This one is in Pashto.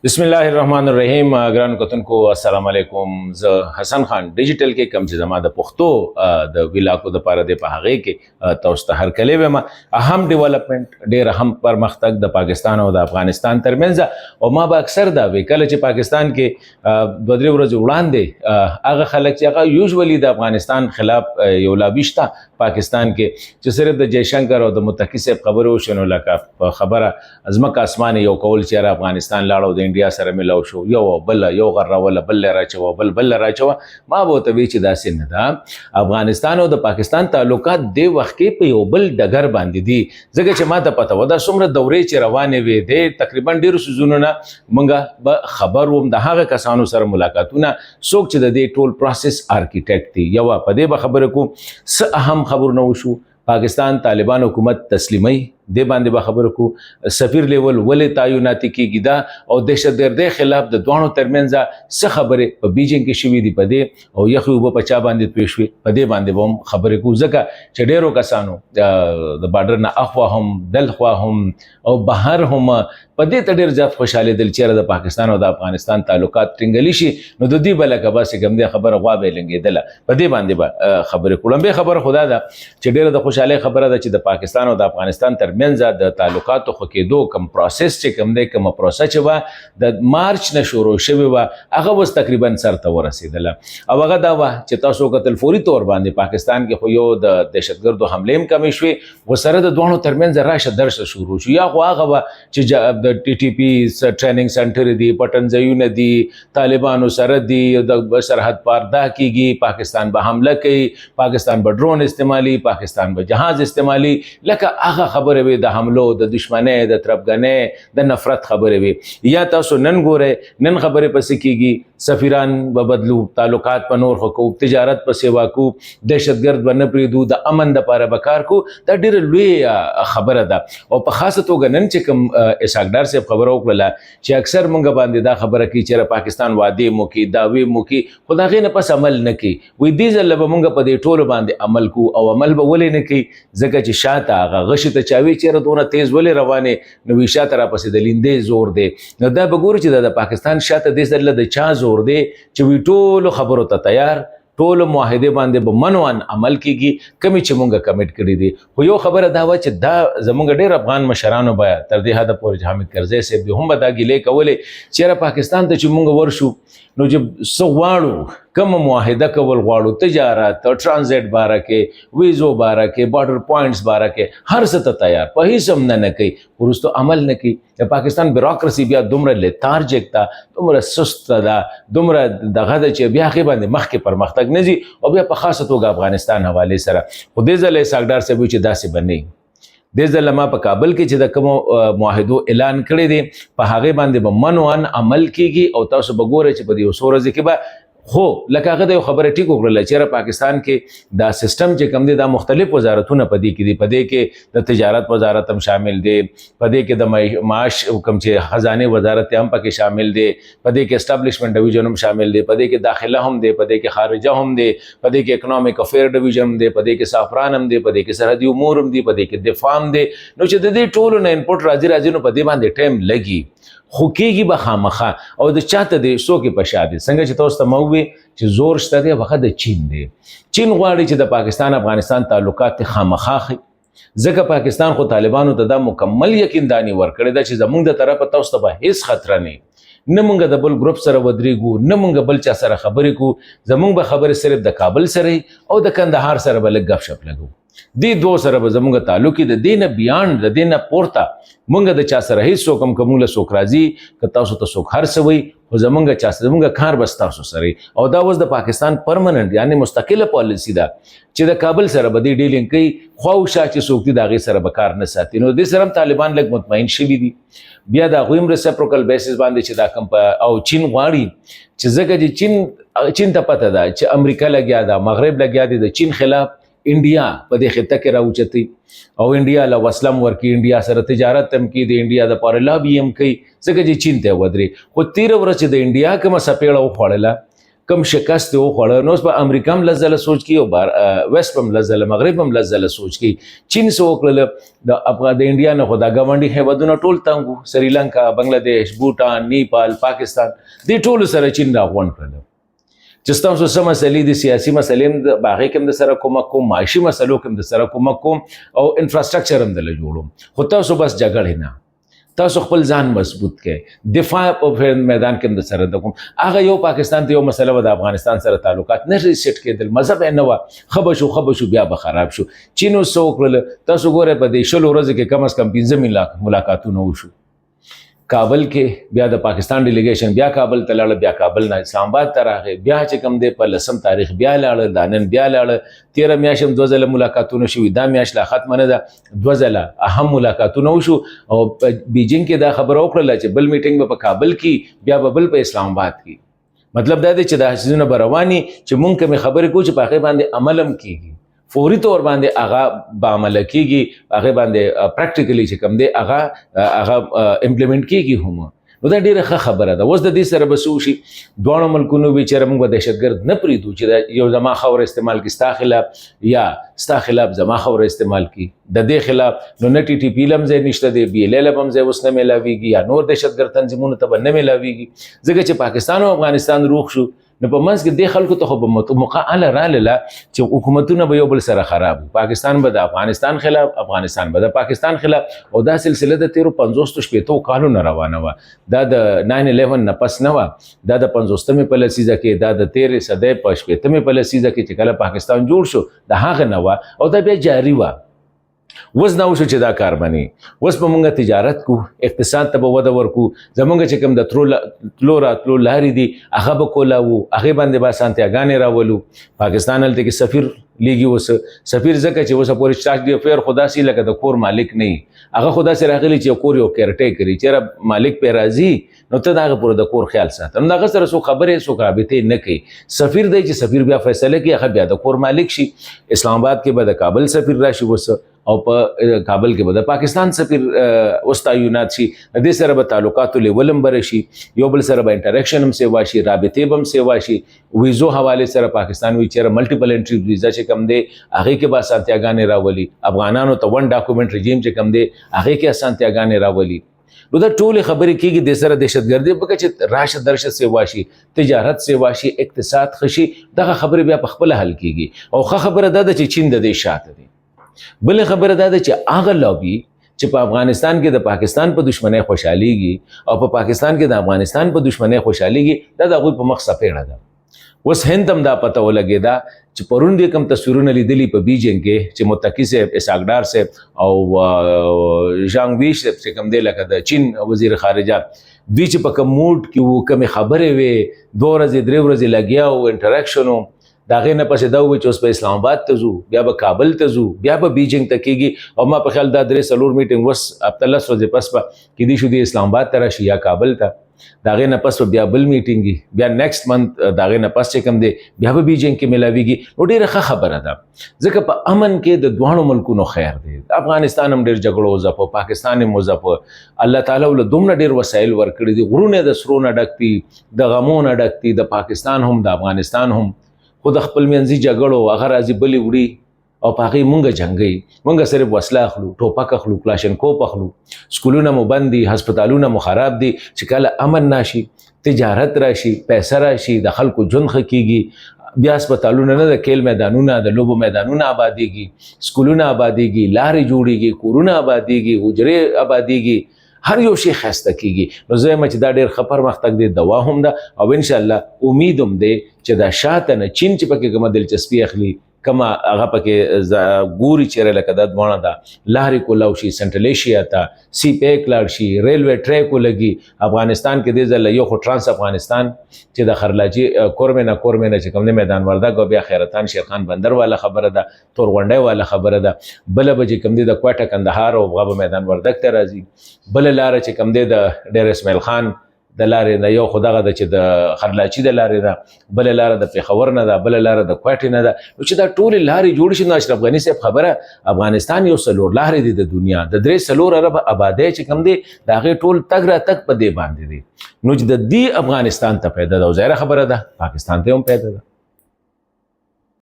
بسم الله الرحمن الرحیم. ګران کتونکو، السلام علیکم. زه حسن خان ډیجیټل کې کم چې زما د پښتو د ویلاکو د پاره د په هغه کې تاسو ته هر کلی وایم. اهم ډیولپمنٹ، ډیر اهم پرمختګ د پاکستان او د افغانستان ترمنځ. او ما به اکثر دا وی، کله چې پاکستان کې 2-3 ورځې وړاندې هغه خلک چې هغه یوزولي د افغانستان خلاف یو لابي شته پاکستان کې، چې صرف د جیشنکر او د متقي صاحب خبرې وشنو، لکه په خبره ځمکه اسمان یو کول چې افغانستان لاړ او د انډیا سره ملاو شو، یو بل یو غر راوله، بل راچوه، بل بل راچوه. ما به ورته وی چې داسې نه ده. افغانستان او د پاکستان تعلقات د وخت کې په یو بل ډګر باندې دي، ځکه چې ما ته پته وه دا څومره دورې چې روانې وې، دی تقریبا ډېرو څیزونو نه مونږه به خبر وم. د هغه کسانو سره ملاقاتونه څوک چې د دې ټول پروسس آرکیټیکټ دي. یوه په دې به خبرې کو، څه اهم خبرونه وشو، پاکستان طالبان حکومت تسلیمي دې باندې به خبرو کو، سفیر لیول ولې تعیناتي کیږي دا، او دهشتګردۍ خلاف د دواړو ترمنځ څه خبرې په بیجینګ کې شوې دي په دې، او یخې اوبه په چا باندې توی شوې په دې باندې به هم خبرې کوو، ځکه چې ډېرو کسانو د بارډر نه اخوا هم، دلخوا هم او بهر هم په دې ته ډېر زیات خوشحالېدل چې د پاکستان او د افغانستان تعلقات ټینګلی شي. نو د دې به لکه بس کوم دې خبره غوا به لنګېدله، په دې باندې به خبرې کړم. به خبره خدا ده چې ډېره د خوشحالۍ خبره ده چې د پاکستان او د افغانستان ترمنځ د تعلقاتو ښه کېدو کوم پروسس چې کوم دی، کومه پروسه چې وه د مارچ نه شروع شوې وه، هغه اوس تقریبا سر ته ورسېدله. او هغه دا وه چې تاسو کتل، فوري طور باندې پاکستان کې خو یو د دهشتګردو حملې هم کمې شوې، وسره د دواړو ترمنځ راشه درشه شروع شو. یا خو هغه وه چې د ټي ټي پي ټریننګ سنټر دي، پټنځایونه دي، طالبانو سره دي، د سرحد پار دا کیږي، پاکستان به حمله کوي، پاکستان به ډرون استعمالي، پاکستان به جهاز استعمالي. لکه هغه خبرې وي د حملو، د دشمنۍ، د تربګنۍ، د نفرت خبرې وي. یا تاسو نن ګورئ، نن خبرې پسې کیږي، سفیران به بدلو، تعلقات په نور خو کوو، تجارت په سیوا کو، دهشتګرد به نه پرېږدو، د امن دپاره به کار کو. دا ډېره لویه خبره ده. او په خاصه توګه نن چې کوم اسحاق ډار صاحب خبره وکړله چې اکثر مونږ باندې دا خبره کوي چې پاکستان وعدې مو کوي، دعوې مو کوي، خو د هغې نه پس عمل نه کوي. وایي دې ځل به مونږ په دې ټولو باندې عمل کو. او عمل به ولې نه کوي؟ ځکه چې شاته هغه غشي ته چاوي چېرې دونه تیز ولې روانې، نو وی شاته راپسې د لیندې زور دی. نو دا به ګورو چې د پاکستان شاته دې ځل د چا زور دی چې وی ټولو خبرو ته تیار، ټولو معاهده باندې به منوان عمل کیږي کمی چې مونږه کمټ کړی دي. خو یو خبره دا وه چې دا زمونږ ډېر افغان مشرانو به تر دې حده پورې چې حامد کرزی صاحب دی هم به دا ګیلې کولې چې پاکستان ته چې مونږ ورشو، نو چې څه غواړو، کومه معاهده کول غواړو، تجارت، ترانزیټ باره کې، ویزو باره کې، بارډر پوینټس باره کې، هر څه ته تیار، په هیڅ هم نه نه کوي، وروسته عمل نه کوي. د پاکستان بیوروکراسي بیا دومره لیتارجک ده، دومره سست ده، دومره دغه ده چې بیا هغې باندې مخکې پرمختګ نه ځي، او بیا په خاصه توګه افغانستان حوالې سره. خو دې ځل اسحاق ډار صاحب چې داسې به نه، دې ځل ما په کابل کې چې د کومو معاهدو اعلان کړی دی، په هغې باندې به منوان عمل کیږي. او تاسو به ګورئ چې په دې څو ورځې کې به خو لکه هغه د یو خبره ټیک وکړله چې پاکستان کې دا سیستم چې کوم دی، دا مختلف وزارتونه په دې کې دي. په دې کې د تجارت وزارت هم شامل دی، په دې کې د معاش کوم چې خزانه وزارت هم پکې شامل دی، په دې کې اسټابلیشمنت ډیویژن هم شامل دی، په دې کې داخله هم دی، په دې کې خارجه هم دی، په دې کې اکنامک افیر ډیویژن هم دی، په دې کې سافران هم دی، په دې کې سرحدي امور هم دی، په دې کې دفاع هم دی. نو چې د دې ټولو نه انپوټ راځي راځي، نو په دې باندې ټایم لګي، خو کېږي به خامخا. او د چاته دی څوک په شا دي؟ څنګه چې تاسو ته مو وی چې زور شته دی، هغه د چین دی. چین غواړي چې د پاکستان افغانستان تعلقات خامخا ښي، ځکه پاکستان خو طالبانو ته دا مکمل یقین دانی ورکړی ده چې زمونږ د طرفه تاسو ته به هیڅ خطر نه، نه مونږ د بل ګروپ سره ودرېږو، نه مونږ بل چا سره خبرې کو، زمونږ به خبرې صرف د کابل سره او د کندهار سره به لږ ګپ شپ لګو، دې دوه سره به زمونږ تعلق. د دې نه بیان، د دې نه پورته مونږ د چا سره هیڅ څوک هم، که مونږ له څوک راځي، که تاسو ته څوک هر څه وایي، خو زمونږ چا سره زمونږ کار به ستاسو سره. او دا اوس د پاکستان پرمننټ یعنی مستقله پالیسي ده چې د کابل سره به دې ډیلینګ کوي، خوا او شا چې څوک دي د هغې سره به کار نه ساتي. نو دې سره هم طالبان لږ مطمئن شوي دي. بیا د هغوی هم ریسپروکل بیسس باندې چې دا کم او چین غواړي چې، ځکه چې چین ته پته ده چې امریکا لګیا ده، مغرب لګیا دی د چین خلاف، انډیا په دې خطه کې راوچتي او انډیا له وسلم ورکی، انډیا سره تجارت هم کی، د انډیا د پاره لابي هم کوي، ځکه چې چین ته ودري. خو تیر ورځ چې د انډیا کومه سپېړه وخوړله کم شکست وخوړ، نو اوس به امریکا هم لس ځله سوچ کوي او ویسټ هم لس ځله، مغرب هم لس ځله سوچ کوي. چین څه وکړل؟ د افغان د انډیا نه خو دا ګاونډي هیوادونه ټول تنګ وو، سریلانکا، بنگلادیش، بوټان، نیپال، پاکستان، دې ټولو سره چین راغونډ کړل چې ستاسو څه مسلې دي، سیاسي مسلې هم د هغې کې هم د سره کومک کوم، معاشي مسلو کې هم د سره کومک کوم او انفراسټرکچر هم دله جوړوم، خو تاسو بس جګړې نه، تاسو خپل ځان مضبوط کړئ، دفاع په میدان کې هم د سره د کوم. هغه یو پاکستان ته یو مسله وه، د افغانستان سره تعلقات نه ریسټ کېدل، مزه به نه وه، ښه به شو، ښه به شو، بیا به خراب شو. چین اوس څه وکړل؟ تاسو ګورئ، په دې 20 ورځو کې کم از کم 5 ملاقاتونه وشو کابل کې. بیا د پاکستان ډیلیګیشن بیا کابل ته لاړ، بیا کابل نه اسلام آباد ته راغی، بیا چې کوم دی په 10 تاریخ بیا لاړ، دا نن بیا لاړ. 13 میاشت هم دوه ځله ملاقاتونه شوي، دا میاشت لا ختمه نه ده، دوه ځله اهم ملاقاتونه وشو او بیجینګ کې دا خبره وکړله چې بل میټینګ به په کابل کې، بیا به بل په اسلام آباد کې. مطلب دا دی چې دا څیزونه به رواني چې مونږ کومې خبرې کوو چې په هغې باندې عمل هم کېږي، فوري طور باندې هغه به عمل کېږي، هغې باندې پریکټیکلی چې کوم دی هغه امپلیمنټ کېږي هم. نو دا ډېره ښه خبره ده. اوس د دې سره به څه وشي؟ دواړو ملکونو وي چېرې موږ به دهشتګرد نه پرېږدو چې دا یو زما خاوره استعمال کړي ستا خلاف، یا ستا خلاف زما خاوره استعمال کړي د دې خلاف. نو نه ټي ټي پي له هم ځای نشته دی، بي ایل ای له به هم ځای اوس نه میلاویږي، یا نور دهشتګرد تنظیمونو ته به نه میلاویږي، ځکه چې پاکستان او افغانستان روغ شو نو په منځ کې دې خلکو ته خو به موقع هله رالله چې حکومتونه به یو بل سره خراب، پاکستان به د افغانستان خلاف، افغانستان به د پاکستان خلاف. او دا سلسله د تیرو 50 60 کالو نه روانه وه، دا د 9/11 نه پس نه وه، دا د 50مې په لسیزه کې، دا د تیرې صدۍ په 60مې په لسیزه کې چې کله پاکستان جوړ شو د هغه نه وه او دا بیا جاري وه. اوس نه وشو چې دا کار باندې اوس به مونږ تجارت کو، اقتصاد ته به وده ورکو، زمونږ چې کوم د تلو راتلو لارې دي هغه به کولاوو، هغې باندې به اسانتیاګانې راولو. پاکستان هلته کې سفیر لیږي اوس، سفیر ځکه چې اوسه پورې چارج دی افیر خو داسې لکه د کور مالک نه وي، هغه خو داسې راغلی چې یو کور یو کیئرټیکر وي، چېرې مالک پرې راځي نو ته د هغه پورې د کور خیال ساته، نو د هغه سره څوک خبرې څوک رابطې نه کوي. سفیر دی چې سفیر بیا فیصله کوي، هغه بیا د کور مالک شي. اسلام آباد کې به د کابل سفیر راشي اوس او په کابل کې به د پاکستان سفیر اوس تعینات شي. د دې سره به تعلقاتو لیول هم بره شي، یو بل سره به انټریکشن هم سیوا شي، رابطې به هم سیوا شي. ویزو حواله سره پاکستان وی چېرې ملټیپل انټری ویزا چې کوم دی هغې کې به اسانتیاګانې راولي، افغانانو ته ون ډاکومنټ رژیم چې کوم دی هغې کې اسانتیاګانې راولي. نو دا ټولې خبرې کېږي. دې سره دهشتګردي به چې راشه درشه سیوا شي، تجارت سیوا شي، اقتصاد ښه شي، دغه خبرې بیا په خپله حل کېږي. او ښه خبره دا ده چې چین د دې شاته دی. بله خبره دا ده چې هغه لابي چې په افغانستان کې د پاکستان په دښمنۍ خوشحالېږي او په پاکستان کې د افغانستان په دښمنۍ خوشحالېږي، دا د هغوی په مخ څپېړه ده. اوس هند هم دا پته ولګېده چې پرون دې کوم تصویرونه لیدلي په بیجینګ کې چې متقي صاحب، اسحاق ډار صاحب او ژانګ ویش صاحب چې کوم دی لکه د چین وزیر خارجه، دوی چې په کوم موډ کې وو، کومې خبرې وې، 2 ورځې 3 ورځې لګیا وو، انټریکشن و، د هغې نه پسې دا وویل چې اوس به اسلام آباد ته ځو، بیا به کابل ته ځو، بیا به بیجینګ ته کېږي. او ما په خیال دا 3-4 میټینګ اوس هفته 10 ورځې پس به کېدای شو دی اسلام آباد ته راشي یا کابل ته، د هغې نه پس به بیا بل میټینګ وي، بیا نیکسټ منت د هغې نه پس چې کوم دی بیا به بیجینګ کې میلاویږي. نو ډېره ښه خبره ده، ځکه په امن کې د دواړو ملکونو خیر دی. افغانستان هم ډېر جګړو وځپه، پاکستان هم وځپه، الله تعالی له دومره ډېر وسایل ورکړي دي، غرونه د سرو نه ډک دي، د غمو نه ډک دي، د پاکستان هم د افغانستان هم، خو د خپلمنځي جګړو هغه راځي بلې وړي او په هغې مونږ جنګوي. مونږ صرف وسله اخلو، ټوپک اخلو، کلاشنکوپ اخلو، سکولونه مو بند دي، هسپتالونه مو خراب دي. چې کله امن راشي، تجارت راشي، پیسه راشي، د خلکو ژوند ښه کېږي، بیا هسپتالونه نه د کیل میدانونه، د لوبو میدانونه آبادېږي، سکولونه آبادېږي، لارې جوړېږي، کورونه آبادېږي، حجرې آبادېږي، هر یو شی ښایسته کېږي. نو زه وایم چې دا ډېر ښه پرمختګ دی، دوا هم ده، او انشاءالله امید هم دی چې دا شاته نه چین چې پکې کومه دلچسپي اخلي، کومه هغه پکې ګوري چېرې لکه دا دواړه ده لارې کولاو شي، سنټرل ایشیا ته سی پیک لاړ شي، ریلوې ټریک ولګي. افغانستان کې دې ځل یو خو ترانس افغانستان چې د خرلاجي کورمې نه کورمې نه چې کوم دی میدان وردګ او بیا خیرتان شیرخان بندر والا خبره ده، تورغونډۍ والا خبره ده، بله به چې کوم دی د کوټه کندهار او هغه به میدان وردګ ته راځي، بله لاره چې کوم دی د ډېر اسماعیل خان د لارې نه، یو خو دغه ده چې د خرلاچي د لارې ده، بله لاره د پېښور نه ده، بله لاره د کوټې نه ده. نو چې دا ټولې لارې جوړې شي، نو اشرف غني صاحب خبره، افغانستان یو څلور لارې دی، د دنیا د 3-4 اربه آبادۍ چې کوم دی، د هغې ټول تګ راتګ په دې باندې دی. نو چې د دې افغانستان ته پیدا ده، او ظاهره خبره ده پاکستان ته هم پیدا ده.